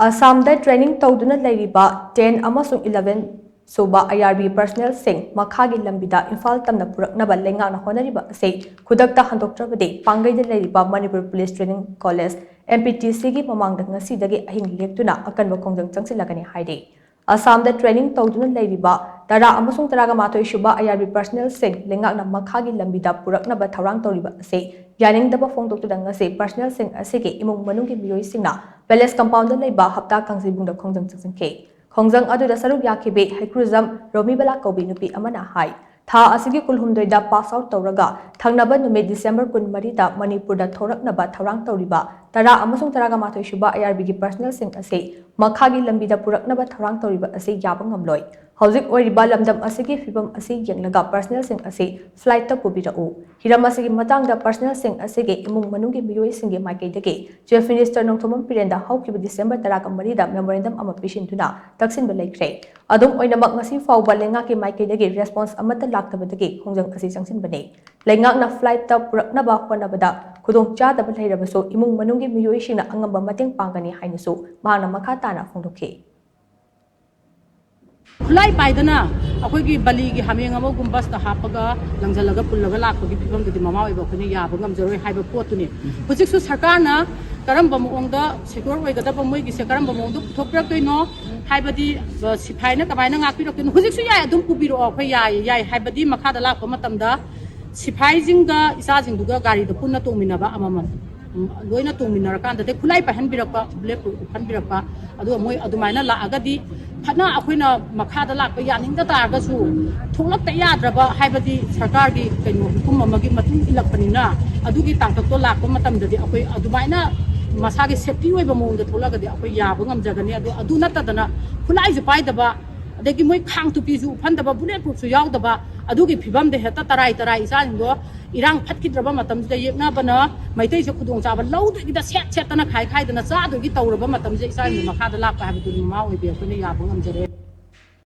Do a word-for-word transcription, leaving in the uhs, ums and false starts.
ꯑꯁꯥꯝꯗ training ꯇꯧꯗꯨꯅ ꯂꯩꯔꯤꯕ ten ꯑꯃꯁꯨꯡ ꯏꯂꯦꯚꯦꯟ ꯁꯨꯕ ꯑꯥꯏ ꯑꯥꯔ ꯕꯤ ꯄꯔꯁꯅꯦꯜꯁꯤꯡ ꯃꯈꯥꯒꯤ ꯂꯝꯕꯤꯗ ꯏꯝꯐꯥꯜ ꯇꯝꯅ ꯄꯨꯔꯛꯅꯕ ꯂꯩꯉꯥꯛꯅ ꯍꯣꯠꯅꯔꯤꯕ ꯑꯁꯤ ꯈꯨꯗꯛꯇ ꯍꯟꯗꯣꯛꯇ꯭ꯔꯕꯗꯤ ꯄꯥꯡꯒꯩꯗ ꯂꯩꯔꯤꯕ Manipur police training college, M P T ꯁꯤꯒꯤ ꯃꯃꯥꯡꯗ ꯉꯁꯤꯗꯒꯤ ꯑꯍꯤꯡ ꯂꯦꯛꯇꯨꯅ ꯑꯀꯟꯕ ꯈꯣꯡꯖꯪ ꯆꯪꯁꯤꯜꯂꯒꯅꯤ ꯍꯥꯏꯔꯤ꯫ ꯑꯁꯥꯝꯗ ꯇ꯭ꯔꯦꯅꯤꯡ ꯇꯧꯗꯨꯅ ꯂꯩꯔꯤꯕ ꯇꯔꯥ ꯑꯃꯁꯨꯡ ꯇꯔꯥꯒ ꯃꯥꯊꯣꯏ ꯁꯨꯕ ꯑꯥꯏ ꯑꯥꯔ ꯕꯤ ꯄꯔꯁꯅꯦꯜꯁꯤꯡ ꯂꯩꯉꯥꯛꯅ ꯃꯈꯥꯒꯤ ꯂꯝꯕꯤꯗ ꯄꯨꯔꯛꯅꯕ ꯊꯧꯔꯥꯡ ꯇꯧꯔꯤꯕ ꯑꯁꯤ ꯌꯥꯅꯤꯡꯗꯕ ꯐꯣꯡꯗꯣꯛꯇꯨꯅ ꯉꯁꯤ ꯄꯔꯁꯅꯦꯜꯁꯤꯡ ꯑꯁꯤꯒꯤ ꯏꯃꯨꯡ ꯃꯅꯨꯡꯒꯤ ꯃꯤꯑꯣꯏꯁꯤꯡꯅ ꯄꯦꯂꯦꯁ ꯀꯝꯄꯥꯎꯟꯗ ꯂꯩꯕ ꯍꯞꯇꯥ ꯀꯥꯡꯖꯩꯕꯨꯡꯗ ꯈꯣꯡꯖꯪ ꯆꯪꯁꯤꯟꯈꯤ꯫ ꯈꯣꯡꯖꯪ ꯑꯗꯨꯗ ꯁꯔꯨꯛ ꯌꯥꯈꯤꯕꯤ ꯍꯩꯀ꯭ꯔꯨꯖꯝ ꯔꯣꯃꯤꯕꯂꯥ ꯀꯧꯕꯤ ꯅꯨꯄꯤ ꯑꯃꯅ ꯍꯥꯏ, ꯊꯥ ꯑꯁꯤꯒꯤ ꯀꯨꯟꯍꯨꯝꯗꯣꯏꯗ ꯄꯥꯁ ꯑꯥꯎꯠ ꯇꯧꯔꯒ ꯊꯪꯅꯕ ꯅꯨꯃꯤꯠ ꯗꯤꯁꯦꯝꯕꯔ ꯀꯨꯟꯃꯔꯤꯗ ꯃꯅꯤꯄꯨꯔꯗ ꯊꯣꯔꯛꯅꯕ ꯊꯧꯔꯥꯡ ꯇꯧꯔꯤꯕ ꯇꯔꯥ ꯑꯃꯁꯨꯡ ꯇꯔꯥꯒ ꯃꯥꯊꯣꯏ ꯁꯨꯕ ꯑꯥꯏ ꯑꯥꯔ ꯕꯤꯒꯤ ꯄꯔꯁꯅꯦꯜꯁꯤꯡ ꯑꯁꯤ ꯃꯈꯥꯒꯤ ꯂꯝꯕꯤꯗ ꯄꯨꯔꯛꯅꯕ ꯊꯧꯔꯥꯡ ꯇꯧꯔꯤꯕ ꯑꯁꯤ ꯌꯥꯕ ꯉꯝꯂꯣꯏ꯫ ꯍꯧꯖꯤꯛ ꯑꯣꯏꯔꯤꯕ ꯂꯝꯗꯝ ꯑꯁꯤꯒꯤ ꯐꯤꯕꯝ ꯑꯁꯤ ꯌꯦꯡꯂꯒ ꯄꯔꯁꯅꯦꯜꯁꯤꯡ ꯑꯁꯤ ꯐ꯭ꯂꯥꯏꯠꯇ ꯄꯨꯕꯤꯔꯛꯎ꯫ ꯍꯤꯔꯝ ꯑꯁꯤꯒꯤ ꯃꯇꯥꯡꯗ ꯄꯔꯁꯅꯦꯜꯁꯤꯡ ꯑꯁꯤꯒꯤ ꯏꯃꯨꯡ ꯃꯅꯨꯡꯒꯤ ꯃꯤꯑꯣꯏꯁꯤꯡꯒꯤ ꯃꯥꯏꯀꯩꯗꯒꯤ ꯆꯤꯐ ꯃꯤꯅꯤꯁꯇꯔ ꯅꯣꯡꯊꯣꯝꯕꯝ ꯕꯤꯔꯦꯟꯗ ꯍꯧꯈꯤꯕ ꯗꯤꯁꯦꯝꯕꯔ ꯇꯔꯥꯒ ꯃꯔꯤꯗ ꯃꯦꯃꯣꯔꯦꯟꯗꯝ ꯑꯃ ꯄꯤꯁꯤꯟꯗꯨꯅ ꯇꯛꯁꯤꯟꯕ ꯂꯩꯈ꯭ꯔꯦ꯫ ꯑꯗꯨꯝ ꯑꯣꯏꯅꯃꯛ, ꯉꯁꯤ ꯐꯥꯎꯕ ꯂꯩꯉꯥꯛꯀꯤ ꯃꯥꯏꯀꯩꯗꯒꯤ ꯔꯦꯁꯄꯣꯟꯁ ꯑꯃꯠꯇ ꯂꯥꯛꯇꯕꯗꯒꯤ ꯈꯣꯡꯖꯪ ꯑꯁꯤ ꯆꯪꯁꯤꯟꯕꯅꯤ꯫ ꯂꯩꯉꯥꯛꯅ ꯐ꯭ꯂꯥꯏꯠꯇ ꯄꯨꯔꯛꯅꯕ ꯍꯣꯠꯅꯕꯗ ꯈꯨꯗꯣꯡꯆꯥꯗꯕ ꯂꯩꯔꯕꯁꯨ ꯏꯃꯨꯡ ꯃꯅꯨꯡꯒꯤ ꯃꯤꯑꯣꯏꯁꯤꯡꯅ ꯑꯉꯝꯕ ꯃꯇꯦꯡ ꯄꯥꯡꯒꯅꯤ ꯍꯥꯏꯅꯁꯨ ꯃꯍꯥꯛꯅ ꯃꯈꯥ ꯇꯥꯅ ꯐꯣꯡꯗꯣꯛꯈꯤ꯫ ꯈꯨꯠꯂꯥꯏ ꯄꯥꯏꯗꯅ ꯑꯩꯈꯣꯏꯒꯤ ꯕꯂꯤꯒꯤ ꯍꯥꯃꯦꯡ ꯑꯃꯒꯨꯝ ꯕꯁꯇ ꯍꯥꯞꯄꯒ ꯂꯪꯁꯤꯜꯂꯒ ꯄꯨꯜꯂꯒ ꯂꯥꯛꯄꯒꯤ ꯐꯤꯕꯝꯗꯨꯗꯤ ꯃꯃꯥ ꯑꯣꯏꯕ ꯑꯩꯈꯣꯏꯅ ꯌꯥꯕ ꯉꯝꯖꯔꯣꯏ ꯍꯥꯏꯕ ꯄꯣꯠꯇꯨꯅꯤ꯫ ꯍꯧꯖꯤꯛꯁꯨ ꯁꯔꯀꯥꯔꯅ ꯀꯔꯝꯕ ꯃꯑꯣꯡꯗ ꯁꯦꯀ꯭ꯌꯣꯔ ꯑꯣꯏꯒꯗꯕ ꯃꯣꯏꯒꯤꯁꯦ ꯀꯔꯝꯕ ꯃꯑꯣꯡꯗ ꯄꯨꯊꯣꯛꯄꯤꯔꯛꯇꯣꯏꯅꯣ ꯍꯥꯏꯕꯗꯤ, ꯑ, ꯁꯤꯐꯥꯏꯅ ꯀꯃꯥꯏꯅ ꯉꯥꯛꯄꯤꯔꯛꯇꯣꯏꯅꯣ? ꯍꯧꯖꯤꯛꯁꯨ ꯌꯥꯏ, ꯑꯗꯨꯝ ꯄꯨꯕꯤꯔꯛꯑꯣ, ꯑꯩꯈꯣꯏ ꯌꯥꯏ, ꯌꯥꯏ ꯍꯥꯏꯕꯗꯤ ꯃꯈꯥꯗ ꯂꯥꯛꯄ ꯃꯇꯝꯗ ꯁꯤꯐꯥꯏꯁꯤꯡꯒ ꯏꯆꯥꯁꯤꯡꯗꯨꯒ ꯒꯥꯔꯤꯗ ꯄꯨꯟꯅ ꯇꯣꯡꯃꯤꯟꯅꯕ ꯑꯃꯃꯝ, ꯎꯝ, ꯂꯣꯏꯅ ꯇꯣꯡꯃꯤꯟꯅꯔꯀꯥꯟꯗꯗꯤ ꯈꯨꯠꯂꯥꯏ ꯄꯥꯏꯍꯟꯕꯤꯔꯛꯄ, ꯕꯨꯂꯦꯠ ꯄ꯭ꯔꯨꯐ ꯎꯞꯍꯟꯕꯤꯔꯛꯄ, ꯑꯗꯨꯒ ꯃꯣꯏ ꯑꯗꯨꯃꯥꯏꯅ ꯂꯥꯛꯑꯒꯗꯤ ꯐꯅ ꯑꯩꯈꯣꯏꯅ ꯃꯈꯥꯗ ꯂꯥꯛꯄ ꯌꯥꯅꯤꯡꯗ ꯇꯥꯔꯒꯁꯨ ꯊꯣꯛꯂꯛꯇ ꯌꯥꯗ꯭ꯔꯕ ꯍꯥꯏꯕꯗꯤ ꯁꯔꯀꯥꯔꯒꯤ ꯀꯩꯅꯣ ꯍꯨꯀꯨꯝ ꯑꯃꯒꯤ ꯃꯇꯨꯡ ꯏꯜꯂꯛꯄꯅꯤꯅ ꯑꯗꯨꯒꯤ ꯇꯥꯡꯀꯛꯇꯣ ꯂꯥꯛꯄ ꯃꯇꯝꯗꯗꯤ ꯑꯩꯈꯣꯏ ꯑꯗꯨꯃꯥꯏꯅ ꯃꯁꯥꯒꯤ ꯁꯦꯐꯇꯤ ꯑꯣꯏꯕ ꯃꯑꯣꯡꯗ ꯊꯣꯛꯂꯛꯑꯒꯗꯤ ꯑꯩꯈꯣꯏ ꯌꯥꯕ ꯉꯝꯖꯒꯅꯤ꯫ ꯑꯗꯣ ꯑꯗꯨ ꯅꯠꯇꯗꯅ ꯈꯨꯠꯂꯥꯏꯁꯨ ꯄꯥꯏꯗꯕ, ꯑꯗꯒꯤ ꯃꯣꯏ ꯈꯥꯡ ꯇꯨꯄꯤꯁꯨ ꯎꯞꯍꯟꯗꯕ, ꯕꯨꯂꯦꯠ ꯄ꯭ꯔꯨꯐꯁꯨ ꯌꯥꯎꯗꯕ, ꯑꯗꯨꯒꯤ ꯐꯤꯕꯝꯗ ꯍꯦꯛꯇ ꯇꯔꯥꯏ ꯇꯔꯥꯏ ꯏꯆꯥꯁꯤꯡꯗꯣ ꯏꯔꯥꯡ ꯐꯠꯈꯤꯗ꯭ꯔꯕ ꯃꯇꯝꯁꯤꯗ ꯌꯦꯛꯅꯕꯅ ꯃꯩꯇꯩꯁꯦ ꯈꯨꯗꯣꯡꯆꯥꯕ ꯂꯧꯗꯣꯏꯒꯤꯗ ꯁꯦꯠ ꯁꯦꯠꯇꯅ ꯈꯥꯏ ꯈꯥꯏꯗꯅ ꯆꯥꯗꯣꯏꯒꯤ ꯇꯧꯔꯕ ꯃꯇꯝꯁꯤꯗ ꯏꯆꯥꯁꯤꯡꯗꯣ ꯃꯈꯥꯗ ꯂꯥꯛꯄ ꯍꯥꯏꯕꯗꯨ ꯃꯃꯥ ꯑꯣꯏꯕꯤ ꯑꯩꯈꯣꯏꯅ ꯌꯥꯕ ꯉꯝꯖꯔꯦ꯫